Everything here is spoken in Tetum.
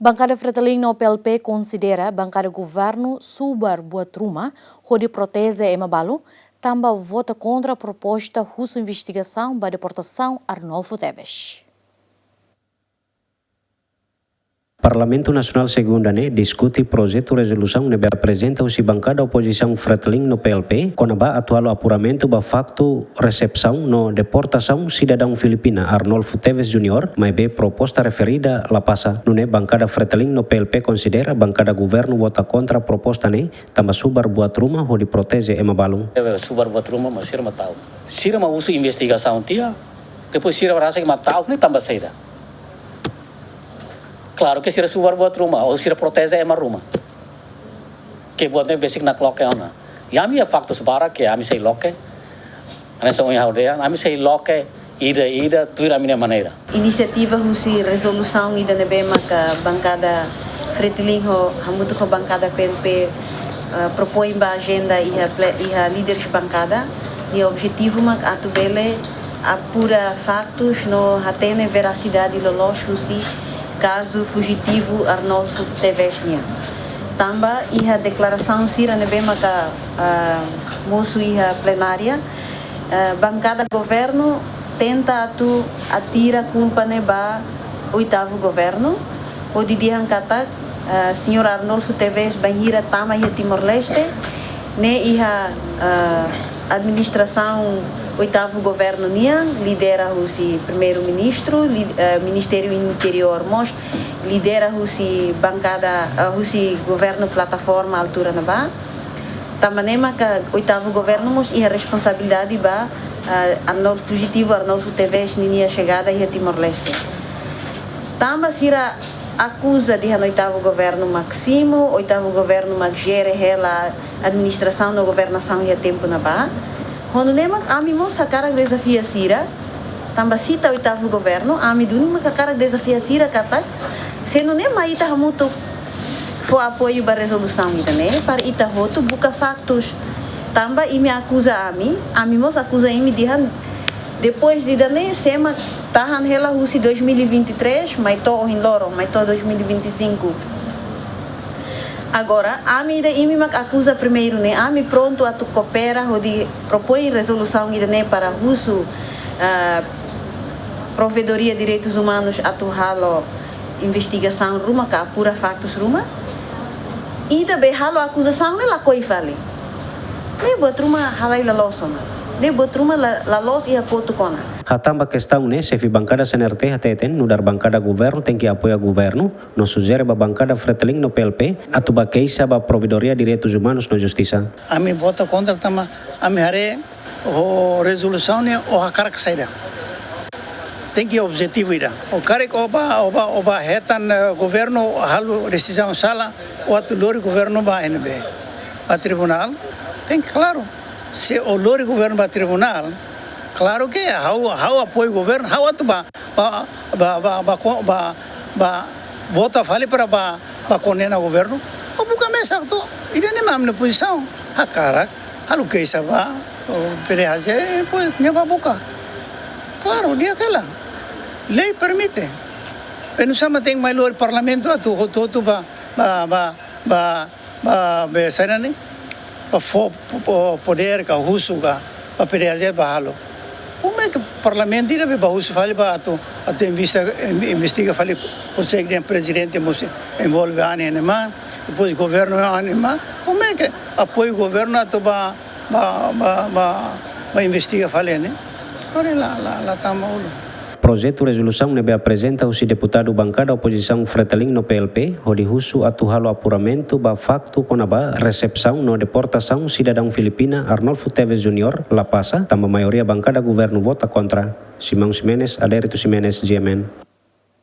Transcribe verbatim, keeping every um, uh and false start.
Bankada Fretilin no P L P konsidera bankada governu subar buat ruma hodi proteje ema balu, tanba vota kontra proposta husu investigasaun ba deportasaun Arnolfo Teves. Parlamentu Nasionál Segunda ne'e diskute projetu rezolusaun ne'ebé aprezenta husi bankada opozisaun Fretilin no P L P, kona-ba atu halo apuramentu ba faktu resepsaun no deportasaun sidadaun Filipina Arnolfo Teves Junior, maibé proposta referida la pasa. Nune'e bankada Fretilin no P L P konsidera bankada governu vota kontra proposta ne'e, tanba subar buat ruma hodi proteje ema balun. Eh, subar buat ruma, mas sira mak ta'uk. Sira mak husu investigasaun tiha, depois sira rasik mak ta'uk ne'e tanba saida? Klaru ke sira subar buat ruma, ou sira proteje ema ruma. Ke buat ne'e besik nakloke ona. Ya ami iha faktus barak ke ami sei loke. Hanesan ohin ha'u dehan, ami sei loke ida-ida tuir ami-nia maneira. Inisiativa husi rezolusaun ida ne'ebé maka bankada Fretilin ho hamutuk ho bankada P L P, eh, propoin ba ajenda iha ple-, iha líderes bankada. Nia objetivu mak atu bele apura faktus no hatene verasidade loloos husi kazu fujitivu Arnolfo Teves nian. Tanba iha deklarasaun sira ne'ebé maka, ah, mosu iha plenária, eh, bankada governu tenta atu atira kulpa ne'e ba oitavu governu, hodi dehan katak, eh, señór Arnolfo Teves bainhira tama iha Timor-Leste, ne'e iha, eh, administrasaun oitavu governu nian, lidera husi Primeiru-Ministru, li-, eh, Ministériu Interiór mós, lidera husi bankada, eh, husi governu plataforma altura ne'ebá. Tanba ne'e maka oitavu governu mós iha responsabilidade ba, ah, Arnolfo, fujitivu Arnolfo Teves ninia xegada iha Timor-Leste. Tanba sira akuza dehan oitavu governu mak simu, oitavu governu mak jere hela administrasaun no governasaun iha tempu ne'ebá. Ho nune'e mak ami mós hakarak dezafia sira, tanba sita oitavu governu, ami duni mak hakarak dezafia sira katak, se nune'e mak ita hamutuk fó apoiu ba rezolusaun ida-ne'e, para ita hotu buka faktus. Tanba imi akuza ami, ami mós akuza imi dehan, depois de ida-ne'e, sé mak tahan hela husi dois mil e vinte e três, mai to'o ohin loron, mai to'o dois mil e vinte e cinco. Agora, ami ida imi mak akuza primeiru ne'e, ami prontu atu koopera hodi propoin rezolusaun ida-ne'e para husu, ah, Provedoria Direitus Umanus atu halo investigasaun ruma ka apura faktus ruma. Ida be halo akuzasaun ne'e lakohi fali. Ne'e buat ruma halai la loos ona. Ne'e buat ruma la, la loos iha kotuk ona. Hatán ba kestaun ne'e, xefe bankada C N R T hateten nu'udar bankada governu tenke apoia governu, no sujere ba bankada Fretilin no P L P atu bá keixa ba Provedoria Direitus Umanus no Justisa. Ami vota kontra tanba ami haree ho rezolusaun ne'e ó hakarak saida. Tenke objetivu ida. Ó karik ó bá, ó bá, ó bá hetan, eh, governu halo desizaun sala, ó atu lori governu ba N B, ba tribunál. Tenke klaru. Se ó lori governu ba tribunál, klaru ke ha'u, ha'u apoiu governu, ha'u atu bá, bá, bá, bá, bá ko-, bá, bá vota fali para bá, bá kondena governu. Ó buka mesak to'o. Ida-ne'e mak ami-nia pozisaun. Hakarak halo keixa ba, o, P D H J, pois, nia bá buka. Klaru, di'ak hela. Lei permite. Oinsá mak tenke mai lori parlamentu atu hotu-hotu bá, bá, bá, bá, bá, be, saida ne'e? Bá fó po-, po-, podér ka husu ka, bá P D H J bá halo. Komu é ke parlamentu ida be bá husu fali bá atu, atu invista-, in-, investiga fali, konsege dehan prezidente mós envolve an ne'e mak, depois governu an ne'e mak, komu é ke apoiu governu atu bá, bá, bá, bá, bá investiga fali ne'e? Ora la, la, la tama ulun. Projetu rezolusaun ne'ebé aprezenta husi deputadu bankada opozisaun Fretilin no P L P, hodi husu atu halo apuramentu ba faktu kona-ba resepsaun no deportasaun sidadaun Filipina Arnolfo Teves Junior la pasa, tanba maioria bankada governu vota kontra. Simão Ximenes, Adérito Ximenes, G M N.